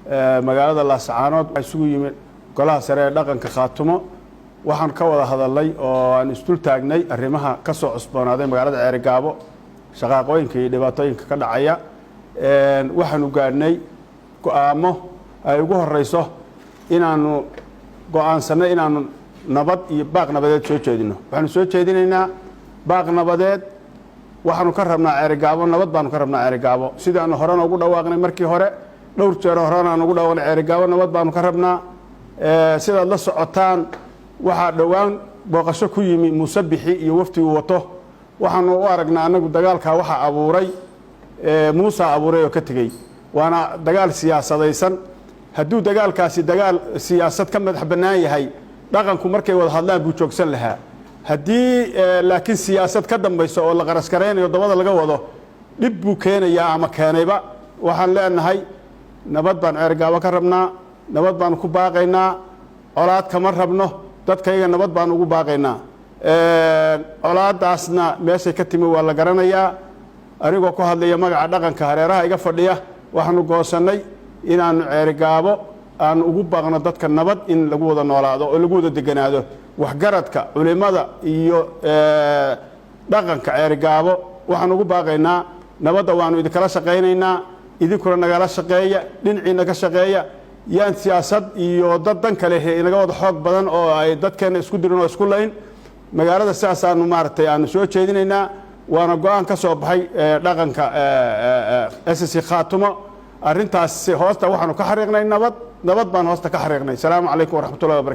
Magaalada Laascaanood waxaa isugu yimid golaha sare ee dhaqanka Khaatumo. Waxaan ka wada hadalnay oo aan isdul taagnay arrimaha ka soo cusboonaaday magaalada Ceerigaabo, shaqaaqooyinka iyo dhibaatooyinka ka dhacaya. Waxaanu gaadhnay go'aamo ay ugu horeyso inaanu go'aansannay inaanu nabad iyo baaq nabadeed soo jeedino. Waxaanu soo jeedinaynaa baaq nabadeed. Waxaanu ka rabnaa Ceerigaabo nabad baanu ka rabnaa. Ceerigaabo sidaanu horena ugu dhawaaqnay, markii hore dhowr jeer horena aan ugu dhawaaqnay, Ceerigaabo nabad baanu ka rabnaa. Sidaad la socotaan, waxaa dhowaan booqasho ku yimi Muuse Bixi iyo waftiguu wato. Waxaanu u aragnaa annagu dagaalkaa waxaa abuuray Muusa abuuray oo ka tegey, waana dagaal siyaasadaysan. Hadduu dagaalkaasi dagaal siyaasad ka madax bannaan yahay, dhaqanku markay wada hadlaan buu joogsan lahaa. Haddii laakiin siyaasad ka dambayso oo la qaraskaraynayo, dabada laga wado, dhib buu keenayaa ama keenayba. Waxaan leenahay nabad baan Ceergaabo ka rabnaa, nabad baanu ku baaqaynaa, colaad kama rabno. Dadkayaga nabad baanu ugu baaqaynaa. Colaadaasna meeshay ka timi waa la garanayaa. Anigoo ku hadlaya magaca dhaqanka hareeraha iga fadhiya, waxaanu goosannay inaanu Ceerigaabo aanu ugu baaqno dadka nabad in lagu wada noolaado oo lagu wada deganaado. Waxgaradka, culimada iyo dhaqanka Ceerigaabo waxaan ugu baaqaynaa nabadda. Waanu idinkala shaqaynaynaa, idinkuna nagala shaqeeya, dhinaciina ka shaqeeya. Yaan siyaasad iyo dad dan kale inaga wada xoog badan oo ay dadkeenna isku dirin oo isku layn magaalada. Sidaasaanu maaragtay aanu soo jeedinaynaa, waana go'aan ka soo baxay dhaqanka SSC Khaatumo. Arrintaas hoosta waxaanu ka xariiqnay nabad, nabad baan hoosta ka xariiqnay. Asalaamu calaykum waraxmatullahi wabarakatu.